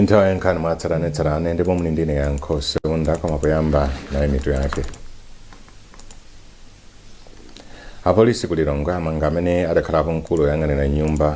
Nthawi ya nkhani mwatsatanetsatane ndipo muli ndine Yankho Seunda, koma poyamba nayi mitu yake. Apolisi ku Lilongwe amanga amene adakhalapo mkulu woyang'anira nyumba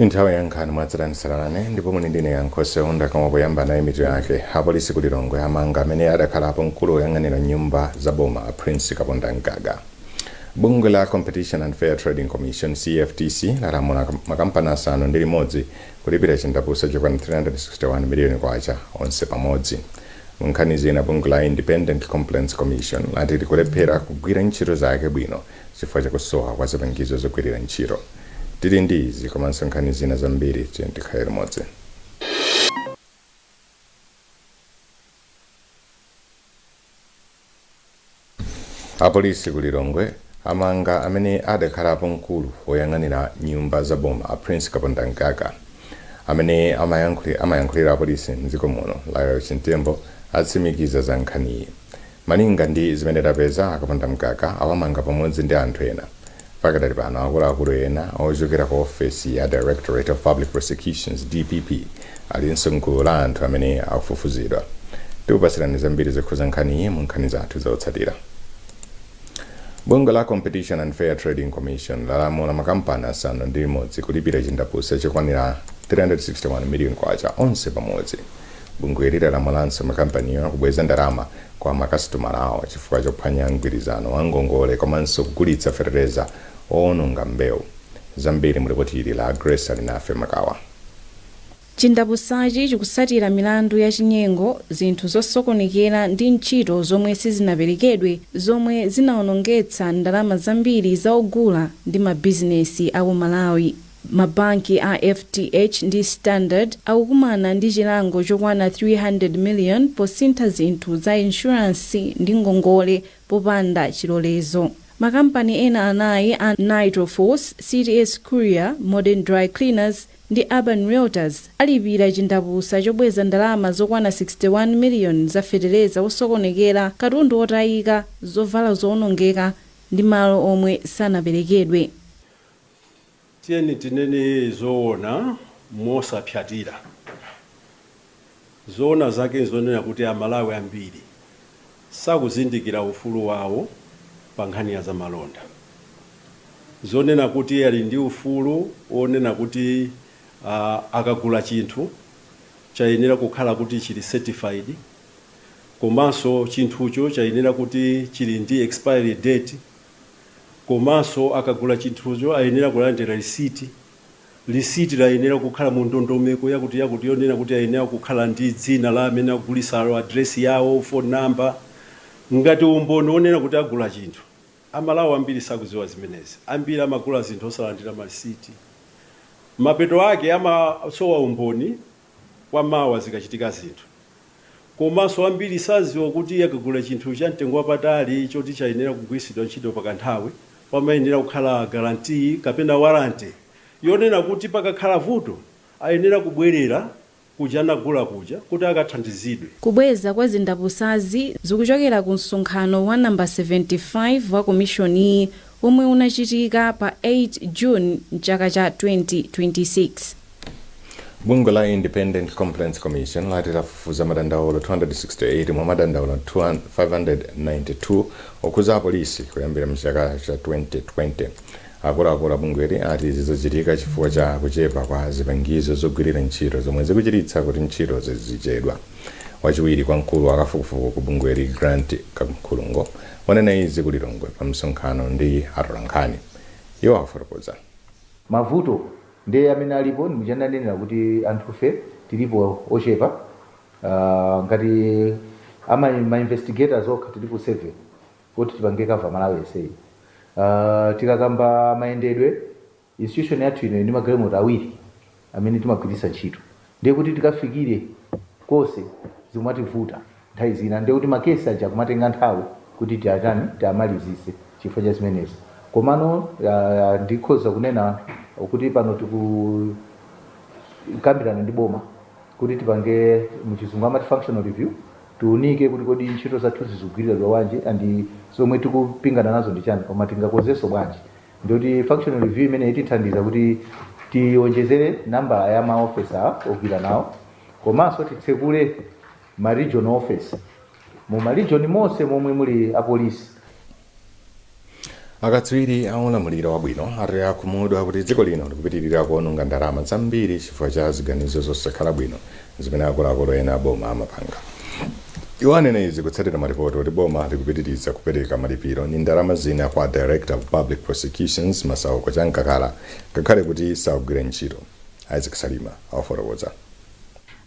Nthawi ya nkhani mwatsatanetsatane ndipo muli ndine Yankho Seunda, koma poyamba nayi mitu yake. Apolisi ku Lilongwe amanga amene adakhalapo mkulu woyang'anira nyumba za boma a Prince Kapondamgaga. Bungwe la Competition and Fair Trading Commission, CFTC, lalamula makampani 6 kulipira chindapusa chokwana 361 miliyoni kwacha onse pamodzi. Munkhani zina, bungwe la Independent Complaints Commission lati likulephera kugwira ntchito zake bwino chifukwa chakusowa kwa zipangizo zogwirira ntchito. Tili ndi izi komanso nkhani zina zambiri, tiyeni tikhale limodzi. Apolisi ku Lilongwe amanga amene adakhalapo mkulu woyang'anira nyumba za boma a Prince Kapondamgaga. Amene amayankhulira apolisi mdziko muno, Lael Chimtembo, atsimikiza za nkhaniyi. Malinga ndi zimene tapeza, a Kapondamgaga awamanga pamodzi ndi anthu ena. Pakadali pano, akuluakulu ena ochokera ku ofesi ya Directorate of Public Prosecutions, dpp, alinso m'gulu la anthu amene akufufuzidwa. Tikupatsirani zambiri zokhudza nkhaniyi mu nkhani zathu zotsatira. Bungwe la Competition and Fair Trading Commission lalamula makampani 6 kulipira chindapusa chokwanira 361 million kwacha onse pamodzi. Bungweli lalamulanso makampaniwa kubweza ndalama kwa makasitomala awo chifukwa chophwanya mgwirizano wa ngongole komanso kugulitsa fetereza owononga mbewu. Zambiri mu lipoti ili la Grace Alinafe Makawa. Chindapusachi chikutsatira milandu ya chinyengo, zinthu zosokonekera ndi ntchito zomwe sizinaperekedwe zomwe zinaonongetsa ndalama zambiri za ogula ndi mabizinesi aku Malawi. Mabanki a FDH ndi Standard akukumana ndi chilango chokwana 300 million posintha zinthu za inshuransi ndi ngongole popanda chilolezo. Makampani ena anayi a Nitro Force, CTS Courier, Modern Dry Cleaners ndi Urban Realtors alipira chindapusa chobweza ndalama zokwana 61 million za fetereza wosokonekera, katundu wotayika, zovala zoonongeka ndi malo omwe sanaperekedwe. Tiyeni tinene zoona mosapsatira. Zoona zake nzonena kuti a Malawi ambiri sakuzindikira ufulu wawo pa nkhani ya zamalonda. Zonena kuti ali ndi ufulu wonena kuti akagula chinthu chayenera kukhala kuti chili certified komanso chinthucho chayenera kuti chili ndi expiry date komanso akagula chinthucho ayenera kulandira lisiti. Lisiti layenera kukhala mu ndondomeko yakuti yakuti yonena kuti ayenera kukhala ndi dzina la amene akugulisalo, address yawo, phone number ngati umboni wonena kuti agula chinthu. A Malawi ambiri sakudziwa zimenezi. Ambiri amagula zinthu osalandira malisiti. Mapeto ake amasowa umboni kwa mawa zikachitika zinthu. Komanso ambiri sadziwa kuti akagula chinthu cha mtengo wapatali choti chayenera kugwiritsidwa ntchito pakanthawi, pamayenera kukhala guarantee kapena warranty yonena kuti pakakhala vuto ayenera kubwerera kuja anagula kuja kuti akathandizidwe. Kubweza kwa zindapusazi zikuchokera ku msonkhano wa namba 75 wa komishoniyi womwe unachitika pa 8 June mchaka cha 2026. Bungwe la Independent Complaints Commission lati lafufuza madandaulo 268 mwa madandaulo 592 okhuza apolisi kuyambira mchaka cha 2020. Akuluakulu a bungweli ati izi zachitika chifukwa cha kuchepa kwa zipangizo zogwirira ntchito zomwe zikuchititsa kuti ntchito zizichedwa. Wachiwiri kwa mkulu wa kafukufuku ku bungweli, Grant Kankhulungo, wanena izi ku Lilongwe pa msonkhano ndi atolankhani. Iwo afotokoza. Mavuto ndiye amene alipo ndikuchandanenera kuti anthufe tilipo ochepa, ngati ama ma investigators okha tilipo 7 kuti tipange cover Malawi yenseyi. Tikakamba mayendedwe, institution yathu ino ndi magalimoto awiri amene timagwiritsa ntchito, ndiye kuti tikafikire konse zimativuta nthawi zina, ndiye kuti makesi aja kumatenga nthawi kuti tiatani, tiamalizise chifukwa cha zimenezo. Komano ndikhoza kunena kuti pano tikukambirana ndi boma kuti tipange, muchizungu amati functional review, tiunike kuti kodi ntchito zathu zizigwiridwa bwanji and zomwe tikupingana nazo ndi chani, koma tingakonzenso bwanji. Ndikuti functional review imene itithandiza kuti tionjezere nambala ya maofesa ogwira nawo, komanso titsekule ma regional office mu ma region monse momwe muli apolisi. Akatswiri a ulamuliro wabwino ati akhumudwa kuti dziko lino likupitirira kuononga ndalama zambiri chifukwa cha ziganizo zosakhala bwino zimene akuluakulu ena a boma amapanga. Iwo anena izi kutsatira malipoti kuti boma likupitiriza kupereka malipiro ndi ndalama zina kwa Director of Public Prosecutions Masauko Chamkakala ngakhale kuti sakugwira ntchito. Isaac Salima awafotokoza.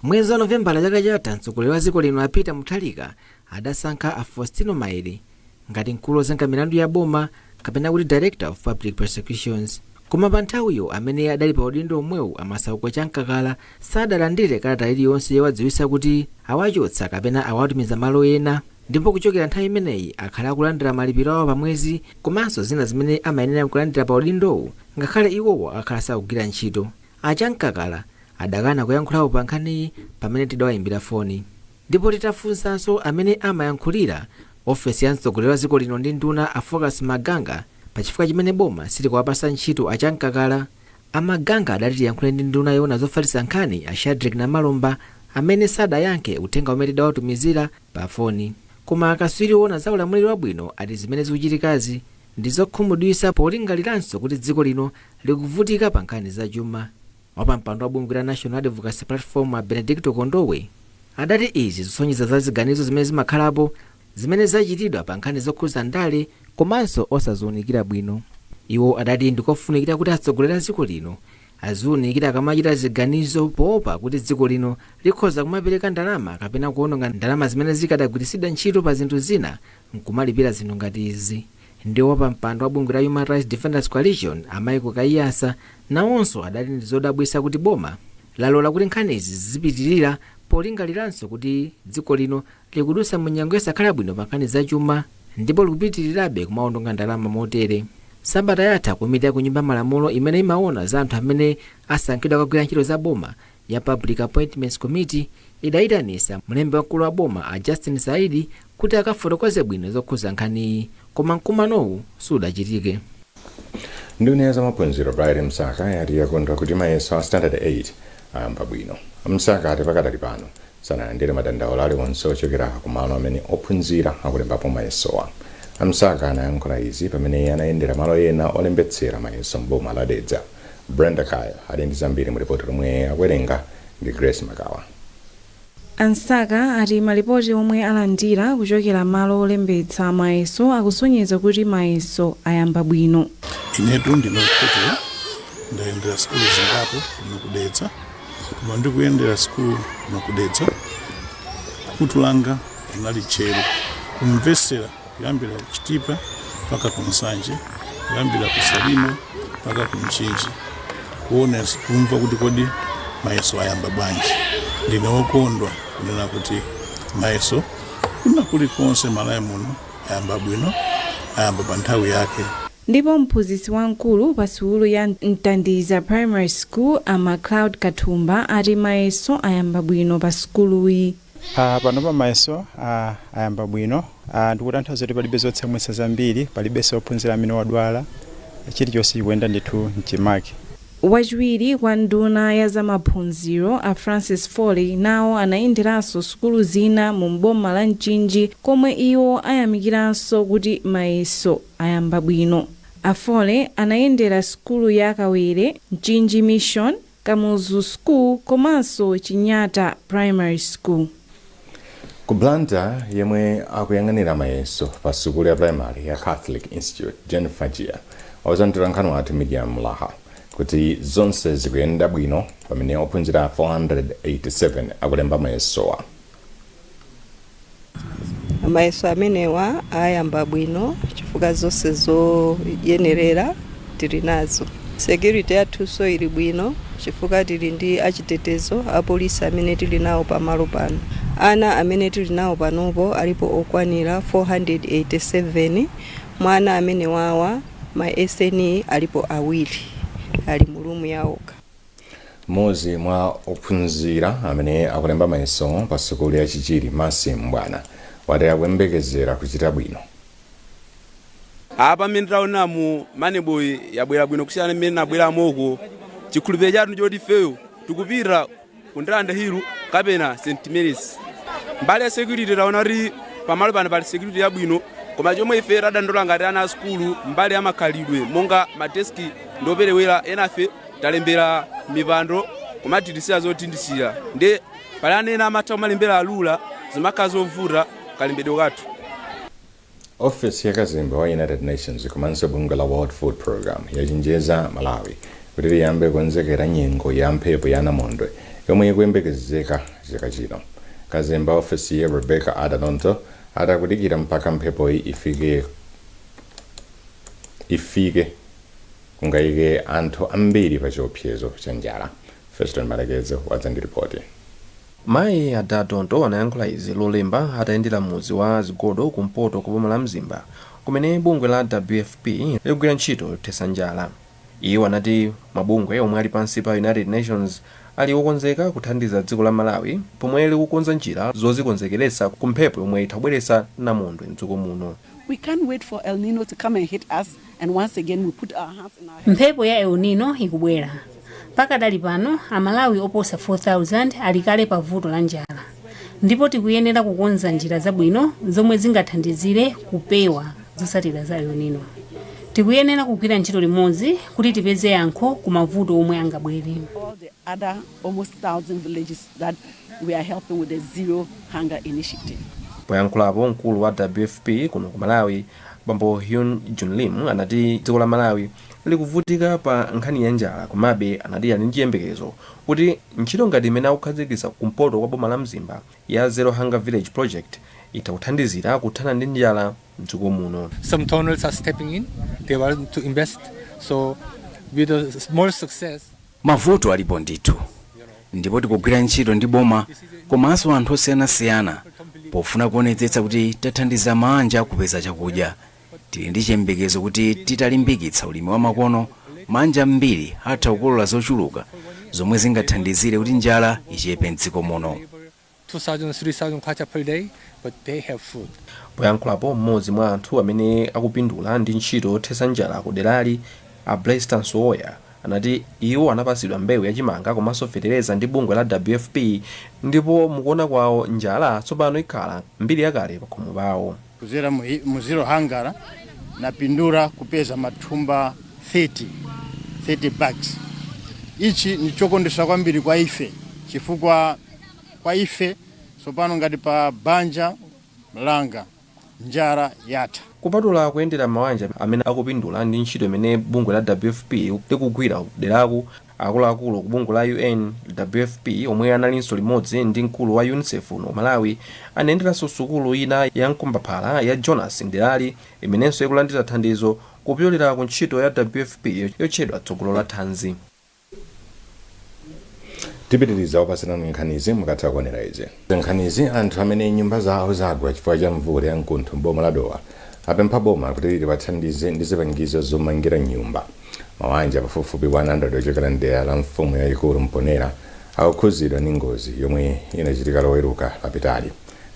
Mwezi wa Novembala chaka chatha, mtsogoleri wa dziko lino a Peter Mutharika adasankha a Faustino Maele ngati mkulu wozenga milandu ya boma, kapena kuti Director of Public Prosecutions. Koma pa nthawiyo amene adali pa udindo omwewu, a Masauko Chamkakala, sadalandire kalata iliyonse yowadziwitsa kuti awachotsa kapena awatumiza malo ena. Ndipo kuchokera nthawi imeneyi akhala akulandira malipiro awo pa mwezi komanso zina zimene amayenera kulandira pa udindowu, ngakhale iwowo akhala sakugwira ntchito. A Chamkakala adakana kuyankhulapo pa nkhaniyi pamene tidawayimbira foni. Ndipo titafunsanso amene amayankhulira ofesi ya mtsogoleri wa dziko lino ndi nduna, a Focus Maganga, pachifukwa chimene boma silikuwapasa ntchito a Chamkakala, a Maganga adati tiyankhule ndi nduna yoona zofalitsa nkhani a Shadric Namalomba, amene sadayankhe uthenga umene tidawatumizira pa foni. Koma akatswiri oona za ulamuliro wabwino ati zimene zikuchitikazi ndi zokhumudwitsa, polingaliranso kuti dziko lino likuvutika pa nkhani zachuma. Wapampando wa bungwe la National Advocacy Platform a Benedicto Kondowe adati izi zisonyeza za ziganizo zimene zimakhalapo zimene zachitidwa pa nkhani zokhuza ndale komanso osaziwunikira bwino. Iwo adati ndikofunikira kuti atsogoleri a dziko lino aziwunikira akamachita ziganizo, poopa kuti dziko lino likhoza kumapereka ndalama kapena kuononga ndalama zimene zikadagwiritsidwa ntchito pa zinthu zina nkumalipira zinthu ngati izi. Ndi wapampando wa bungwe la Human Rights Defenders Coalition a Michael Kaiyatsa nawonso adati ndi zodabwitsa kuti boma lalola kuti nkhanizi zizipitirira, polingaliranso kuti dziko lino likudutsa mu nyengo yosakhala bwino pa nkhani zachuma ndipo likupitirirabe kumaononga ndalama motere. Sabata yatha komiti ya ku Nyumba ya Malamulo imene imaona za anthu amene asankhidwa kukagwira ntchito za boma, ya Public Appointments Committee, idayitanisa mlembi wamkulu wa boma a Justin Saidi kuti akafotokoze bwino zokhuza nkhaniyi, koma mkumanowu sudachitike. Nduna ya zamaphunziro Bright Msaka yati yakondwa kuti mayeso a Standard 8 ayamba bwino. Msaka ati pakadali pano sanalandire madandaulo aliwonse ochokera kumalo amene ophunzira akulembapo mayesowa. Msaka anayankhula izi pamene anayendera malo ena olembetsera mayeso mboma la Dedza. Brenda Kyle ali ndi zambiri mu ripoti lomwe akuwerenga ndi Grace Makawa. A Msaka ati malipoti omwe alandira kuchokera malo olembetsa mayeso akusonyeza kuti mayeso ayamba bwino. Inetu ndinokhutira. Ndayendera sukulu zingapo kuno kudedza, koma ndikuyendera sukulu kuno kudedza, khutu langa linali tcheru kumvesera kuyambira ku Chitipa mpaka ku Nsanje, kuyambira ku Salima mpaka ku Mchinji, kuona, kumva kuti kodi mayeso ayamba bwanji. Ndine wokondwa kunena kuti mayeso kuna kulikonse Malawi muno ayamba bwino, ayamba pa nthawi yake. Ndipo mphunzitsi wamkulu pa sukulu ya Mtandiza Primary School a Macloud Kathumba ati mayeso ayamba bwino pa sukuluyi. Panopa mayeso ayamba bwino. Ndikutanthauza kuti palibe zotsamwitsa zambiri, palibenso ophunzira amene wadwala, chilichonse chikuyenda ndithu mchimake. Wachiwiri kwa nduna ya zamaphunziro a Francis Foley nawo anayenderanso sukulu zina mu mboma la Mchinji, komwe iwo ayamikiranso kuti mayeso ayamba bwino. A Foley anayendera sukulu ya Kawere, Mchinji Mission, Kamuzu School komanso Chinyata Primary School. Ku Blantyre, yemwe akuyang'anira mayeso pa sukulu ya primary ya Catholic Institute, Jennifer Gia, wauza mtolankhani wathu Miriam Mlaha kuti zonse zikuyenda bwino pamene ophunzira 487 akulemba mayesowa. Mayeso amenewa ayamba bwino chifukwa zonse zoyenerera tili nazo. Security yathunso ili bwino chifukwa tili ndi achitetezo, apolisi amene tili nawo pamalo pano. Ana amene tili nawo panopo alipo okwanira 487. Mwana amene wawa ma SNE alipo awiri, ali mu room yawoka. Mmodzi mwa ophunzira amene akulemba mayeso pa sukulu ya Chichiri, Masi Mbwana, wati akuyembekezera kuchita bwino. Apa mmene taonamu, MANEB yabwera bwino kusiyana mmene nabweramoko. Chikhulupiriro chathu choti ifeyo tikupita ku Ndirande Hill kapena St Mary's. Mbali ya security, taona kuti pamalo pano pali security yabwino, koma chomwe ife tadandaula ngati ana a sukulu, mbali ya makhalidwe, monga madeski ndoperewera. Enafe talembera mipando kumatitisira zotindisira, ndi pali anena amatha kumalembera alula, zimakhala zovuta kalembedwe kathu. Ofesi ya kazembe wa United Nations komanso bungwe la World Food Program yachenjeza Malawi kuti liyambe kukonzekera nyengo ya mphepo ya namondwe yomwe ikuyembekezeka chaka chino. Kazembe wa ofesi ya, Rebecca Adda-Dontoh, atakudikira mpaka mphepoyi ifike kungayike anthu ambiri pa chiopsezo cha njala. Feston Malekezo wadza ndi ripoti. Mayi Adda-Dontoh anayankhula izi Lolemba atayendera mudzi wa Zigodo kumpoto kwa boma la Mzimba, kumene bungwe la WFP likugwira ntchito yothetsa njala. Iwo anati mabungwe omwe ali pansi pa United Nations ali wokonzeka kuthandiza dziko la Malawi pomwe likukonza njira zozikonzekeretsa ku mphepo yomwe itha kubweretsa namondwe mdziko muno. We can't wait for El Nino to come and hit us, and once again we put our hands in our Mphepo ya El Nino ikubwera. Pakadali pano Amalawi oposa 4000 ali kale pa vuto la njala, ndipo tikuyenera kukonza njira zabwino zomwe zingathandizire kupewa zotsatira za El Nino. Tikuyenera kugwira ntchito limodzi kuti tipeze yankho ku mavuto omwe angabwere. All the other almost 1,000 villages that we are helping with the Zero Hunger Initiative. Poyankhulapo, mkulu wa WFP kuno ku Malawi, bambo Hyun Joon Lim, anati dziko la Malawi likuvutika pa nkhani ya njala, komabe anati ali ndi chiyembekezo kuti ntchito ngati imene akukhazikitsa kumpoto kwa boma la Mzimba ya Zero Hunger Village Project itha kuthandizira kuthana ndi njala mdziko muno. Some donors are stepping in. They want to invest. So with a small success, Mavuto alipo ndithu, ndipo tikugwira ntchito ndi boma komanso anthu osiyanasiyana pofuna kuonetsetsa kuti tathandiza manja kupeza chakudya. Tili ndi chiyembekezo kuti titalimbikitsa ulimi wa makono, manja ambiri atha kukolola zochuluka zomwe zingathandizire kuti njala ichepe mdziko muno. 2,000, 3,000 kwacha per day, but they have food. Poyankhulapo, mmodzi mwa anthu amene akupindula ndi ntchito yothetsa njala ku derali, a Blaster Soya, anati iwo anapatsidwa mbewu yachimanga komanso fetereza ndi bungwe la WFP, ndipo mukuona kwawo njala tsopano ikhala mbiri yakale pakhomo pawo. Kuzera mu Zero Hunger napindula kupeza mathumba 30, 30 bags. Ichi ni chokondesa kwambiri kwa ife, chifukwa kwa ife tsopano ngati pa banja langa njala yatha. Kupatula kuyendera mawanja amene akupindula ndi ntchito imene bungwe la WFP likugwira deraku, akuluakulu ku bungwe la UN WFP omwe analinso limodzi ndi mkulu wa UNICEF ku Malawi anayenderanso sukulu ina ya mkumbaphala ya Jonas nderali, imenenso ikulandira thandizo kupyolera ku ntchito ya WFP yotchedwa Tsogolo la Thanzi. Tipitiriza kupasirani nkhanizi mukatha kuonera izi. Nkhanizi, anthu amene nyumba zawo zagwa chifukwa cha mvula ya mkuntho m'boma la Dowa apempha boma kuti liwathandize ndi zipangizo zomangira nyumba. Mawanja pafupifupi 100 ochokera mdera la mfumu yayikulu Mponera akukhuzidwa ndi ngozi yomwe inachitika Loweruka lapitali.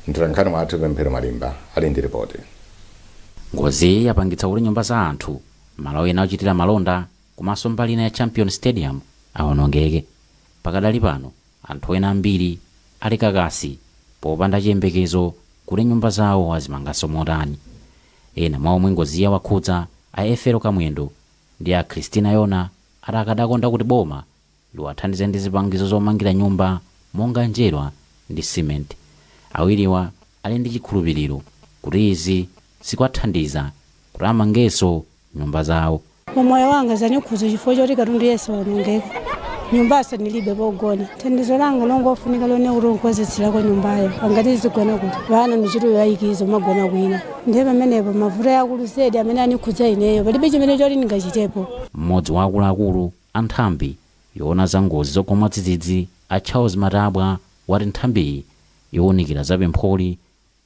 Mtolankhani wathu Pemphero Malimba ali ndi ripoti. Ngozi yapangitsa kuti nyumba za anthu, malo ena ochitira malonda. Komanso mbali ina ya Champion Stadium awonongeke. Pakadali pano anthu ena ambiri ali kakasi popanda chiyembekezo kuti nyumba zawo azimanganso motani. Ena mwa omwe ngozi yawakhudza, a Efero Kamwendo ndi a Christina Yona, ati akadakonda kuti boma liwathandize ndi zipangizo zomangira nyumba monga njerwa ndi cement. Awiriwa ali ndi chikhulupiriro kuti izi zikwathandiza kuti amangenso nyumba zawo. Umoyo wanga zanikhuza chifukwa choti katundu yense waonongeka, nyumbaso nilibe pogona. Thandizo langa longofunika lone kuti unkonzetsirako nyumbayo, angati zigona kuti vana michito yoyayikiza umagona kwina. Ndiye pamenepo mavuto yakulu zedi amene anikhudza ineyo, palibe chimene choti ndingachitepo. Mmodzi wa akuluakulu a nthambi yoona za ngozi zogwa mwadzidzidzi, a Charles Matabwa, wati nthambiyi iwunikira za pempholi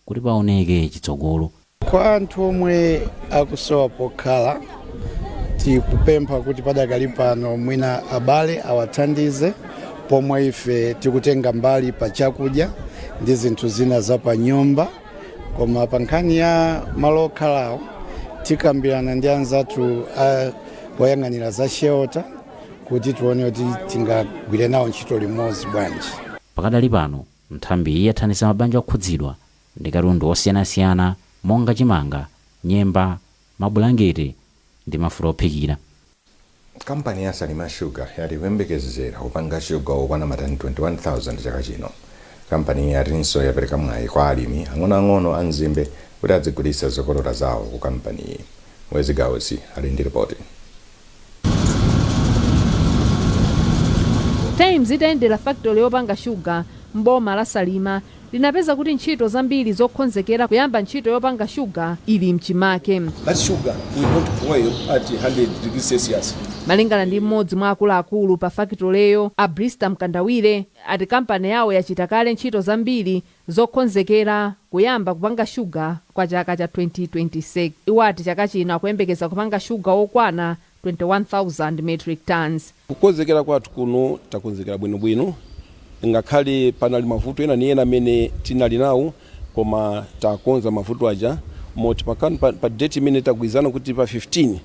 kuti paoneke chitsogolo. Kwa anthu omwe akusowa pokhala, tikupempha kuti padakali pano mwina abale awathandize, pomwe ife tikutenga mbali pa chakudya ndi zinthu zina za pa nyumba. Koma pa nkhani ya malo okhalawo, tikambirana ndi anzathu oyang'anira za shelter kuti tione kuti tingagwire nawo ntchito limodzi bwanji. Pakadali pano nthambiyi yathandiza mabanja okhudzidwa ndi katundu osiyanasiyana monga chimanga, nyemba, mabulangete ndi mafuta ophikira. Kampani ya Salima Sugar yati kuyembekezera kupanga shuga okwana matani 21,000 chaka chino. Kampani yatinso yapereka mwayi kwa alimi ang'onoang'ono a nzimbe kuti adzigulitsa zokolola zawo ku kampaniyi. Wezi Gausi ali ndi ripoti. Times itayendera factory yopanga shuga m'boma la Salima, linapeza kuti ntchito zambiri zokonzekera kuyamba ntchito yopanga shuga ili mchimake. That sugar we don't boil at 100 degrees Celsius. Malingana ndi mmodzi mwa akuluakulu pa fakitoleyo, a Brister Mkandawire, ati kampani yawo yachita kale ntchito zambiri zokonzekera kuyamba kupanga shuga kwa chaka cha 2026. Iwo ati chaka chino akuyembekeza kupanga shuga wokwana 21,000 metric tons. Kukonzekera kwathu kuno, takonzekera bwinobwino, ngakhale panali mavuto ena ni ena amene tinali nawo, koma takonza mavuto aja moti pa date imene tagwirizana kuti pa 15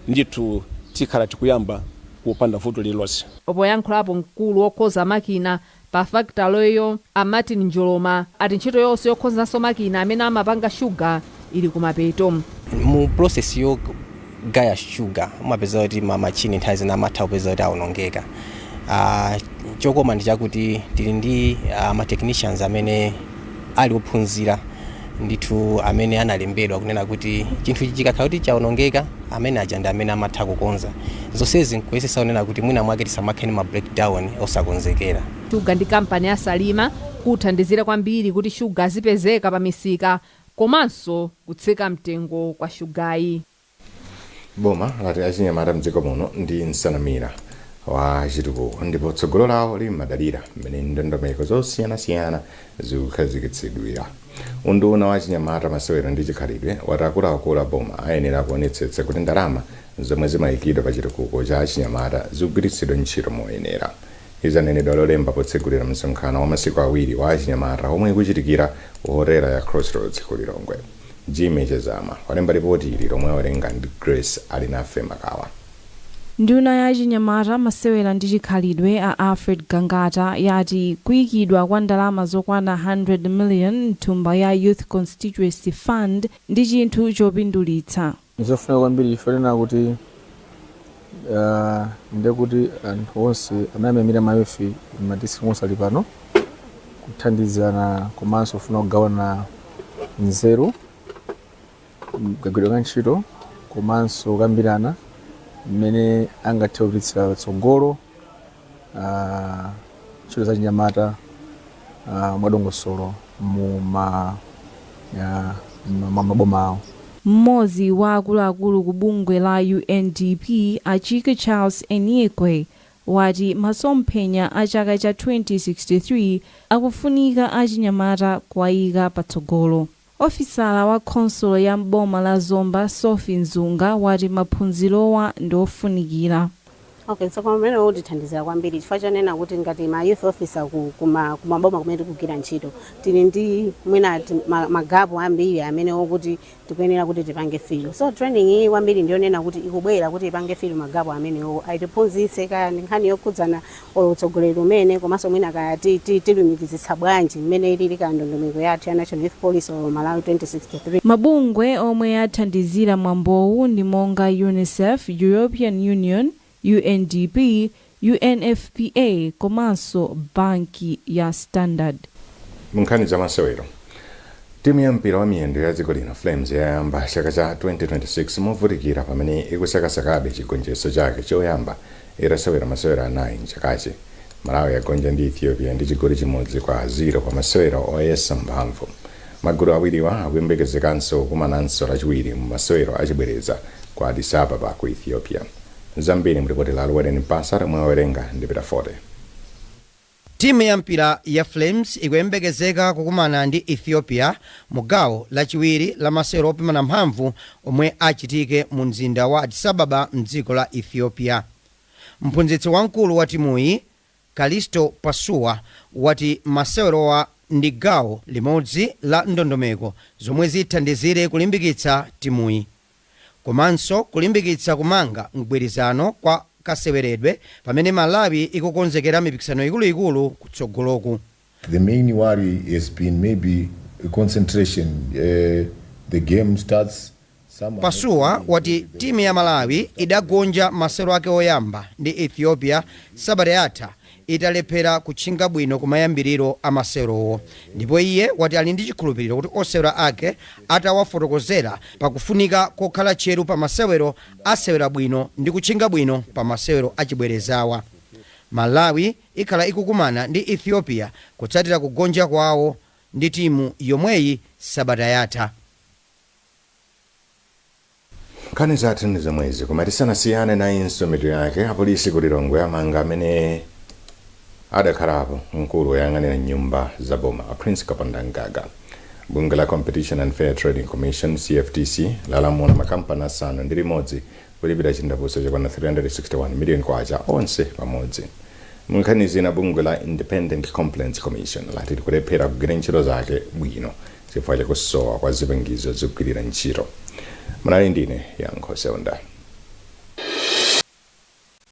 ndithu tikhala tikuyamba kupanda vuto lililonse. Poyankhulapo, mkulu wokhoza makina pa fakitaleyo, a Martin Njoloma, ati ntchito yonse yokhozanso makina amene amapanga shuga ili kumapeto. Mu process yogaya shuga umapeza kuti ma machine nthawi zina amatha kupeza kuti awonongeka. Chokoma ndi chakuti tili ndi ma technicians amene ali ophunzira ndithu, amene analembedwa kunena kuti chinthu ichi chikakhala kuti chawonongeka, amene aja ndi amene amatha kukonza. Zonsezi nkuyesesa kunena kuti mwina mwake tisamakhale ndi ma breakdown osakonzekera. Shuga ndi kampani ya Salima kuthandizira kwambiri kuti shuga azipezeka pa misika komanso kutsika mtengo kwa shugayi. Boma lati achinyamata mdziko muno ndi nsanamira wa chitukuko ndipo tsogolo lawo limadalira mmene ndondomeko zosiyanasiyana zikukhazikitsidwira. Unduna wa achinyamata, masewero ndi chikhalidwe wati akuluakulu a boma ayenera kuonetsetsa kuti ndalama zomwe zimayikidwa pa chitukuko cha achinyamata zikugwiritsidwa ntchito moyenera. Izanenedwa Lolemba potsegulira msonkhano wa masiku 2 wa achinyamata omwe ikuchitikira ku hotela ya Crossroads ku Lilongwe. Jimmy Chezama walemba ripoti ili lomwe awerenga ndi Grace Alinafe Makawa. Nduna ya achinyamata, masewera ndi chikhalidwe, a Alfred Gangata, yati kuyikidwa kwa ndalama zokwana 100 million mthumba ya Youth Constituency Fund ndi chinthu chopindulitsa. Nizofunika kwambiri chifukwa kuti ndekuti anthu onse amene amayimira ma youth ma district onse ali pano kuthandizana komanso kufuna kugawana nzeru, kagwiridwe ka ntchito komanso kukambirana mmene angathe kupititsira patsogolo ntchito za chinyamata mwadongosolo mu maboma awo. Mmodzi wa akuluakulu ku bungwe la UNDP, Achike Charles Eniekwe, wati masomphenya a chaka cha 2063 akufunika achinyamata kuwayika patsogolo. Ofisala wa khonsolo ya mboma la Zomba, Sophie Mzunga, wati maphunzirowa ndi ofunikira. Okay, so pamene utithandizira kwambiri chifukwa chonena kuti ngati ma youth officer kumaboma kumene tikugwira ntchito, tili ndi mwina ma gap ambiri amene okuti tikuyenera kuti tipange fill. So training iyi kwambiri ndiyonena kuti ikubwera kuti ipange fill ma gap amenewo, ayitiphunzitse kaya ndi nkhani yokhudzana olo utsogoleri umene, komanso mwina kaya tilumikizitsa bwanji mmene ilili kaya ndondomeko yathu ya National Youth Policy or Malawi 2063. Mabungwe omwe athandizira mwambowu ndi monga UNICEF, European Union, UNDP, UNFPA komanso banki ya Standard. Munkhani za masewero, timu ya mpira wa miyendo ya dziko lino, Flames, yayamba chaka cha 2026 movutikira pamene ikusakasakabe chigonjetso chake choyamba itasewera masewero 4 mchakachi. Malawi yagonja ndi Ethiopia ndi chigoli 1-0 pa masewero oyesa mphamvu. Magulu awiriwa akuyembekezekanso kukumananso Lachiwiri mu masewero achibwereza ku Addis Ababa ku Ethiopia. Zambiri mripoti la Luwereni Mpasa, lomwe awerenga ndi Peter Forte. Timu ya mpira ya Flames ikuyembekezeka kukumana ndi Ethiopia mu gawo lachiwiri la masewero opimana mphamvu omwe achitike mu mzinda wa Addis Ababa mdziko la Ethiopia. Mphunzitsi wamkulu wa timuyi, Kalisto Pasuwa, wati masewerowa ndi gawo limodzi la ndondomeko zomwe zithandizire kulimbikitsa timuyi komanso kulimbikitsa kumanga mgwirizano kwa kaseweredwe pamene Malawi ikukonzekera mipikisano ikuluikulu kutsogoloku. The main worry has been maybe concentration. The game starts. Some are Pasuwa wati timu ya Malawi idagonja masewero ake oyamba ndi Ethiopia sabata yatha italephera kutchinga bwino kumayambiriro a masewerowo, ndipo iye wati ali ndi chikhulupiriro kuti osewera ake atawafotokozera pakufunika kokhala tcheru pa masewero, asewera bwino ndi kutchinga bwino pa masewero achibwerezawa. Malawi ikhala ikukumana ndi Ethiopia kutsatira kugonja kwawo ndi timu yomweyi sabata yatha. Nkhani zathu ndi zomwezi, koma tisanasiyane nayinso mitu yake. Apolisi ku Lilongwe amanga amene adakhalapo mkulu woyang'anira nyumba za boma, a Prince Kapondamgaga. Bungwe la Competition and Fair Trading Commission, CFTC, lalamula makampani 6 kulipira chindapusa chokwana 361 million kwacha onse pamodzi. Munkhani zina, bungwe la Independent Complaints Commission lati likulephera kugwira ntchito zake bwino chifukwa chakusowa kwa zipangizo zogwirira ntchito. Munali ndine Yankho Seunda.